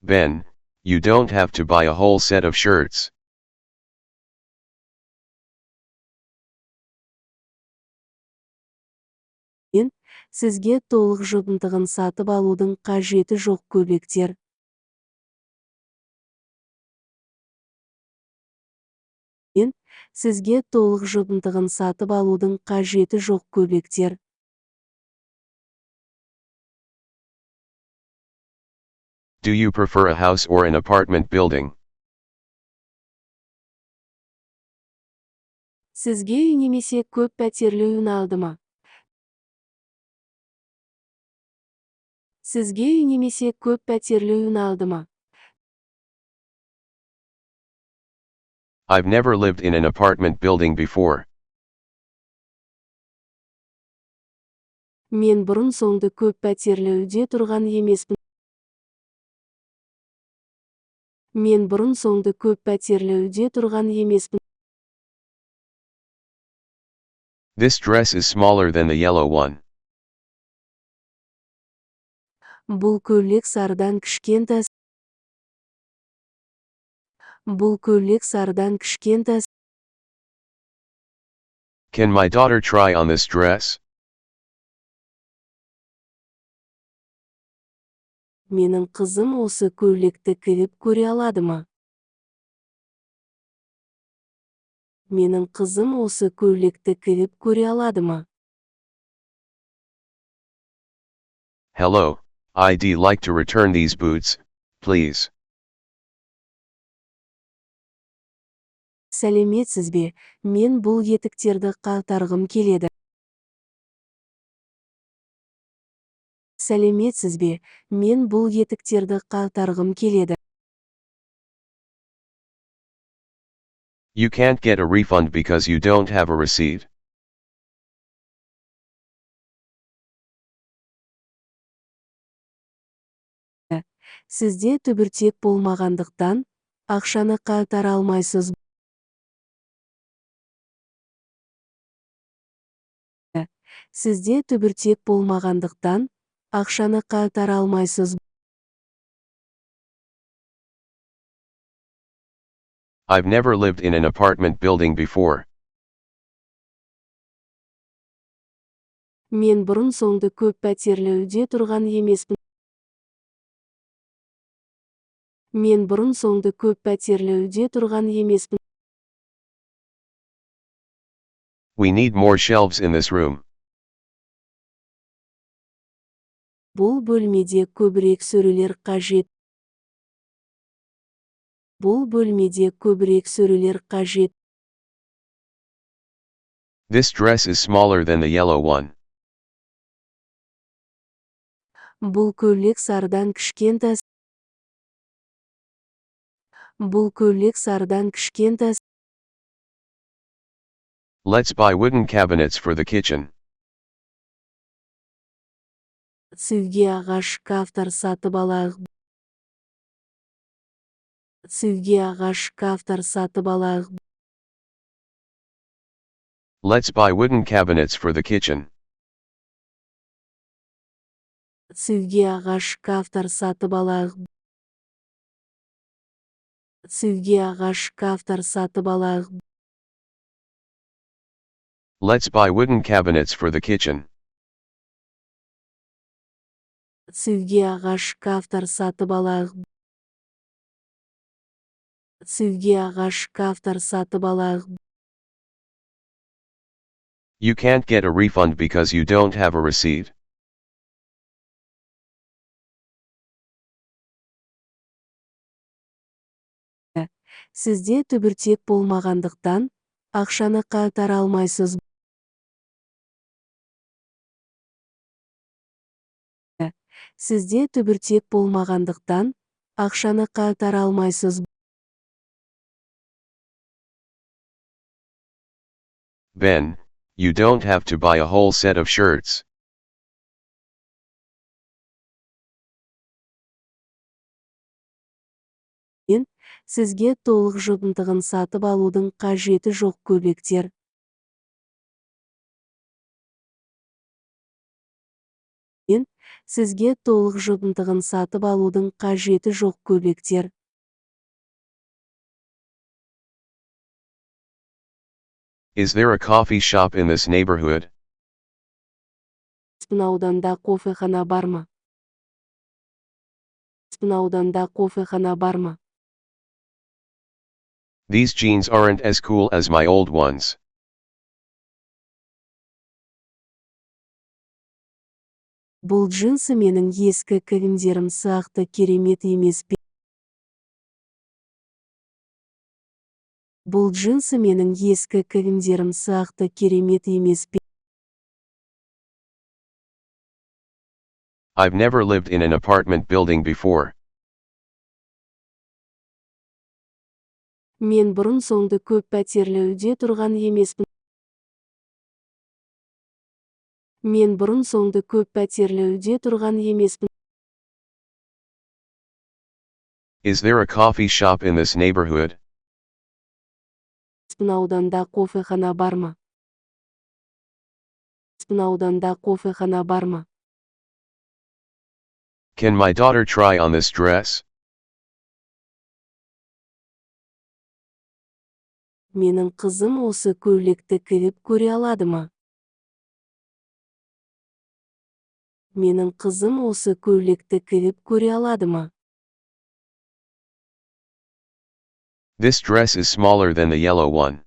Ben, you don't have to buy a whole set of shirts. Сізге толық жиынтығын сатып алудың қажеті жоқ көйлектер. Сізге толық жиынтығын сатып алудың қажеті жоқ көйлектер. Do you prefer a house or an apartment building? Сізге үй немесе көп пәтерлі үй ұнады ма? Сізге үй немесе көп пәтерлі үй ұнады ма? I've never lived in an apartment building before. Мен бұрын-соңды көп пәтерлі үйде тұрған емеспін. Мен бұрын-соңды көп пәтерлі үйде тұрған емеспін. This dress is smaller than the yellow one. Бұл көйлек сарыдан кішкентай. Бұл көйлек сарыдан кішкентай. Can my daughter try on this dress? Менің қызым осы көйлекті киіп көре алады ма? Менің қызым осы көйлекті киіп көре алады ма? Hello, I'd like to return these boots, please. Сәлеметсіз бе, мен бұл етіктерді қайтарғым келеді. Сәлеметсіз бе, мен бұл етіктерді қайтарғым келеді. You can't get a refund because you don't have a receipt. Сізде түбіртек болмағандықтан, ақшаны қайтара алмайсыз. Сізде түбіртек болмағандықтан, ақшаны қайтара алмайсыз. I've never lived in an apartment building before. Мен бұрын-соңды көп пәтерлі үйде тұрған емеспін. Мен бұрын-соңды көп пәтерлі үйде тұрған емеспін. We need more shelves in this room. Бұл бөлмеде көбірек сөрелер қажет. Бұл бөлмеде көбірек сөрелер қажет. This dress is smaller than the yellow one. Бұл көйлек сарыдан кішкентай. Бұл көйлек сарыдан кішкентай. Let's buy wooden cabinets for the kitchen. Ас үйге ағаш шкафтар сатып алайық. Ас үйге ағаш шкафтар сатып алайық. Let's buy wooden cabinets for the kitchen. Ас үйге ағаш шкафтар сатып алайық. Ас үйге ағаш шкафтар сатып алайық. Let's buy wooden cabinets for the kitchen. Ас үйге ағаш шкафтар сатып алайық. Ас үйге ағаш шкафтар сатып алайық. You can't get a refund because you don't have a receipt. Сізде түбіртек болмағандықтан, ақшаны қайтара алмайсыз. Сізде түбіртек болмағандықтан, ақшаны қайтара алмайсыз. Ben, you don't have to buy a whole set of shirts. Сізге толық жиынтығын сатып алудың қажеті жоқ көйлектер. Сізге толық жиынтығын сатып алудың қажеті жоқ көйлектер. Is there a coffee shop in this neighborhood? Ауданда кофехана бар ма? Ауданда кофехана бар ма? These jeans aren't as cool as my old ones. Бұл джинсы менің ескі киімдерім сияқты керемет емес пе? Бұл джинсы менің ескі киімдерім сияқты керемет емес пе? I've never lived in an apartment building before. Мен бұрын-соңды көп пәтерлі үйде тұрған емеспін. Мен бұрын-соңды көп пәтерлі үйде тұрған емеспін. Is there a coffee shop in this neighborhood? Ауданда кофехана бар ма? Ауданда кофехана бар ма? Can my daughter try on this dress? Менің қызым осы көйлекті киіп көре алады ма? Менің қызым осы көйлекті киіп көре алады ма? This dress is smaller than the yellow one.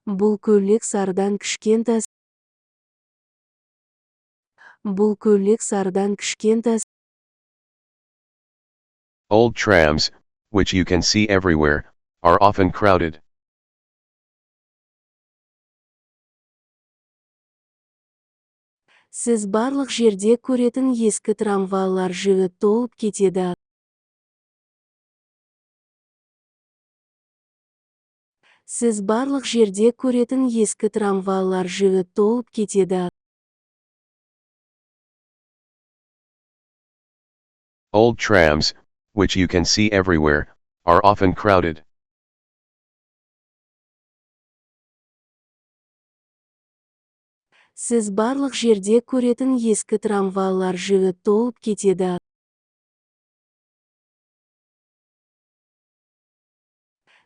Бұл көйлек сарыдан кішкентай. Бұл көйлек сарыдан кішкентай. Old trams, which you can see everywhere, are often crowded. Сіз барлық жерде көретін ескі трамвайлар жиі толып кетеді. Сіз барлық жерде көретін ескі трамвайлар жиі толып кетеді. Old trams, which you can see everywhere, are often crowded. Сіз барлық жерде көретін ескі трамвайлар жиі толып кетеді.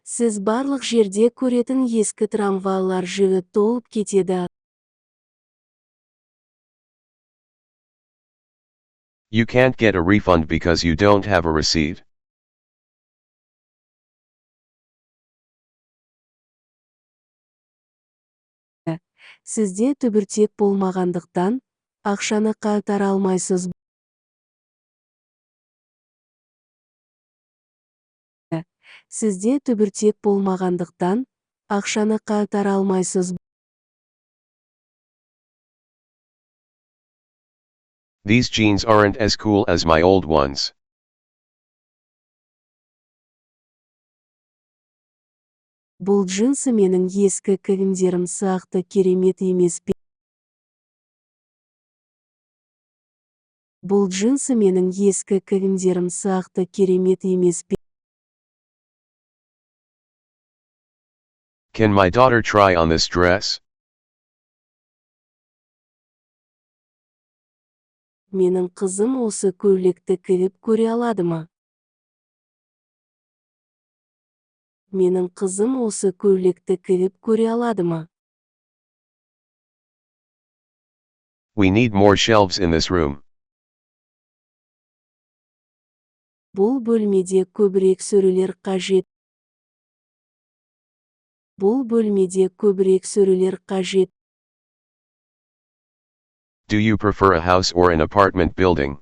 Сіз барлық жерде көретін ескі трамвайлар жиі толып кетеді. You can't get a refund because you don't have a receipt. Сізде түбіртек болмағандықтан, ақшаны қайтара алмайсыз. Сізде түбіртек болмағандықтан, ақшаны қайтара алмайсыз. These jeans aren't as cool as my old ones. Бұл джинсы менің ескі киімдерім сияқты керемет емес пе? Бұл джинсы менің ескі киімдерім сияқты керемет емес пе? Can my daughter try on this dress? Менің қызым осы көйлекті киіп көре алады ма? Менің қызым осы көйлекті киіп көре алады ма? We need more shelves in this room. Бұл бөлмеде көбірек сөрелер қажет. Бұл бөлмеде көбірек сөрелер қажет. Do you prefer a house or an apartment building?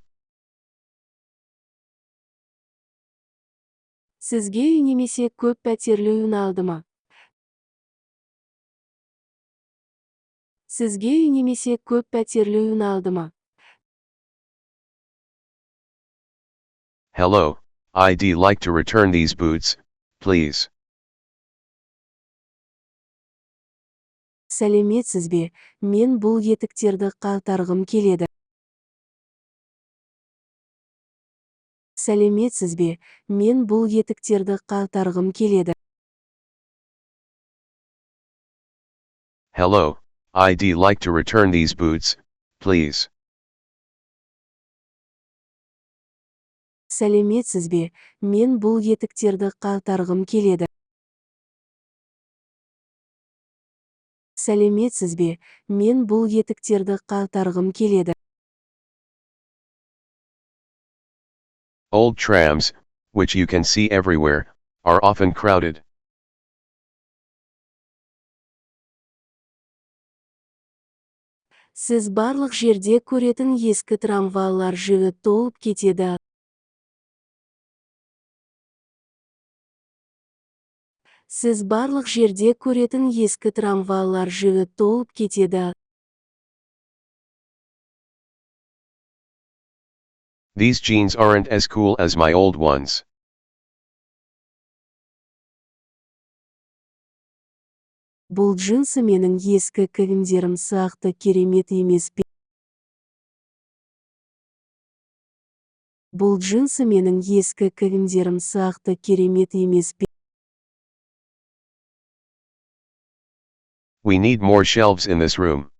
Сізге үй немесе көп пәтерлі үй ұнады ма? Сізге үй немесе көп пәтерлі үй ұнады ма? Hello, I'd like to return these boots, please. Сәлеметсіз бе, мен бұл етіктерді қайтарғым келеді. Сәлеметсіз бе, мен бұл етіктерді қайтарғым келеді. Hello, I'd like to return these boots, please. Сәлеметсіз бе, мен бұл етіктерді қайтарғым келеді. Сәлеметсіз бе, мен бұл етіктерді қайтарғым келеді. Old trams, which you can see everywhere, are often crowded. Сіз барлық жерде көретін ескі трамвайлар жиі толып кетеді. Сіз барлық жерде көретін ескі трамвайлар жиі толып кетеді. These jeans aren't as cool as my old ones. Бұл джинсы менің ескі киімдерім сияқты керемет емес пе? Бұл джинсы менің ескі киімдерім сияқты керемет емес пе? We need more shelves in this room.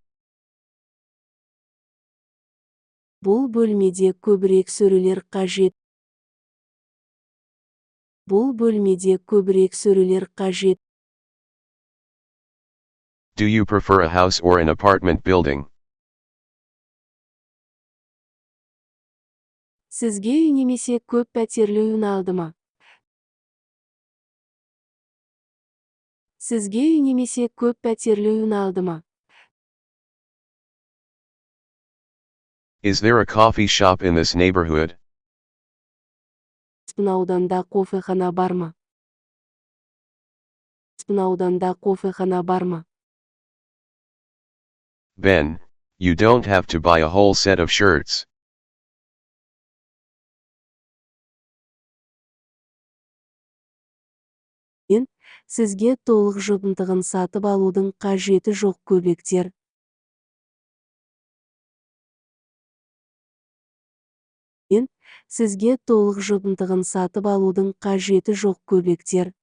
Бұл бөлмеде көбірек сөрелер қажет. Бұл бөлмеде көбірек сөрелер қажет. Do you prefer a house or an apartment building? Сізге үй немесе көп пәтерлі үй ұнады ма? Сізге үй немесе көп пәтерлі үй ұнады ма? Is there a coffee shop in this neighborhood? Біздің ауданда кофехана бар ма? Біздің ауданда кофехана бар ма? Ben, you don't have to buy a whole set of shirts. Сізге толық жиынтығын сатып алудың қажеті жоқ көйлектер. Сізге толық жиынтығын сатып алудың қажеті жоқ көйлектер.